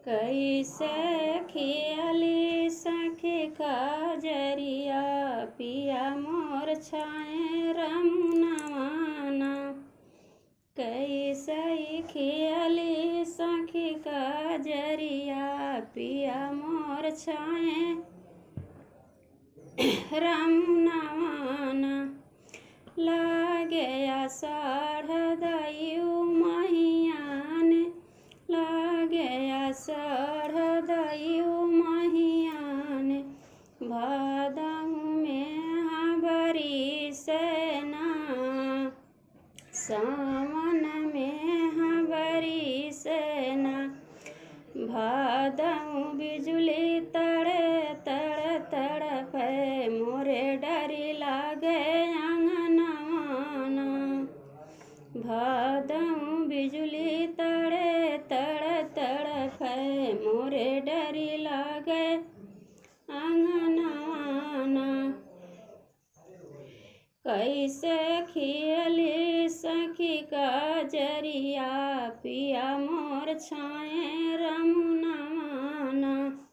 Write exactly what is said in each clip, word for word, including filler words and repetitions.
कैसे खियली सखी कजरिया, पिया मोर छाए रमुनवा ना। कैसे खियली सखी कजरिया, पिया मोर छाए रमुनवा ना। लागे आषाढ़ दयू महियान, लागे आषाढ़ दयू महियान, भादउ मेहा बरिसे ना। सावन मेहा बरिसे ना। भादउ बिजुली तड़े तड़ तड़फे, मोरे डरी लागे आंगनवा ना। भादउ बिजुली तड़े तड़ तड़फे, मोरे डरी लागे आंगनवा ना। कैसे खियली सखी कजरिया, पिया मोर छाए रमुनवा ना।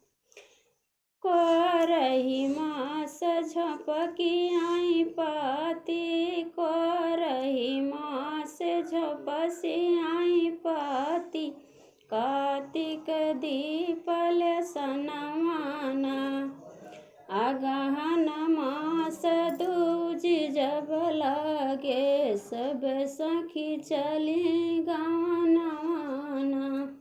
करही मास झपकी आई पाती, करही मास झपसी आई पाती, कातिक दीपल सनवा ना। अगहन मास दूज जब लागे, सब सखी चली गवनवा ना।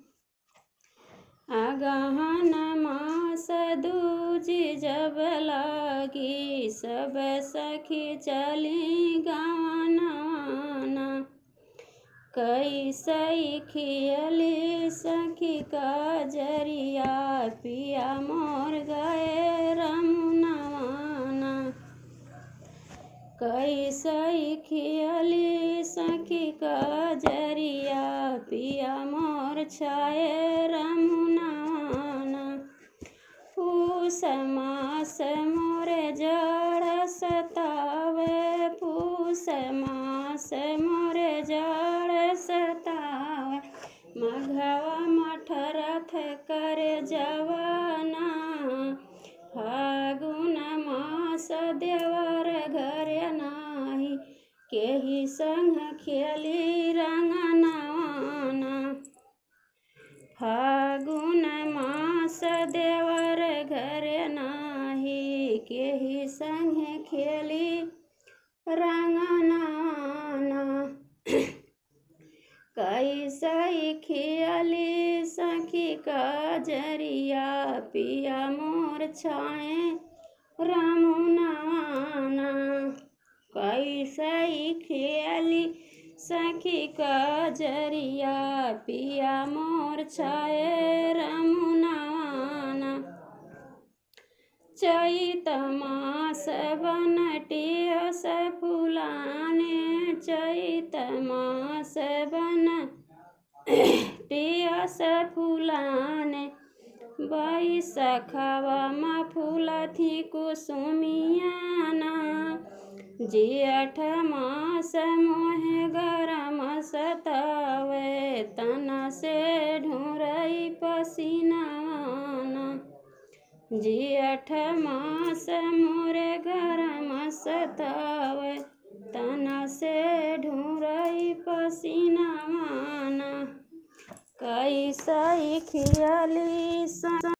अगहन मास दूज जब लागी, सब सखी चली गवनवा ना। कैसे खियली सखी कजरिया, पिया मोर गए रमुनवा ना। कैसे खियली सखी कजरिया, पिया मोर छाए रमुनवा ना। पूस मास मोरे जाड़ सतावे, पूस मास मोरे जाड़ सतावे, मघवा मठरथ करे जवाना। फागुन मास देवर घर नाही, केही संग खेली रंगनवा ना। फागुन मास देवर घर नाही, केही संग खेली रंगनवा ना। कैसे खियली सखी कजरिया, पिया मोर छाए रमुनवा ना। कैसे खियली सखी कजरिया, पिया मोर छाए रमुनवा ना। चैत मास बनटियस फुलाने, चैत मास बनटियस फुलाने, बैसखवा मा फुलथी कुसुमिया ना। जेठ मास मोहे गरम सतावे, तन से ढुरई पसीनवा ना। जेठ मास मोरे गरम सतावे, तन से ढुरई पसीनवा ना। कैसे खियली स-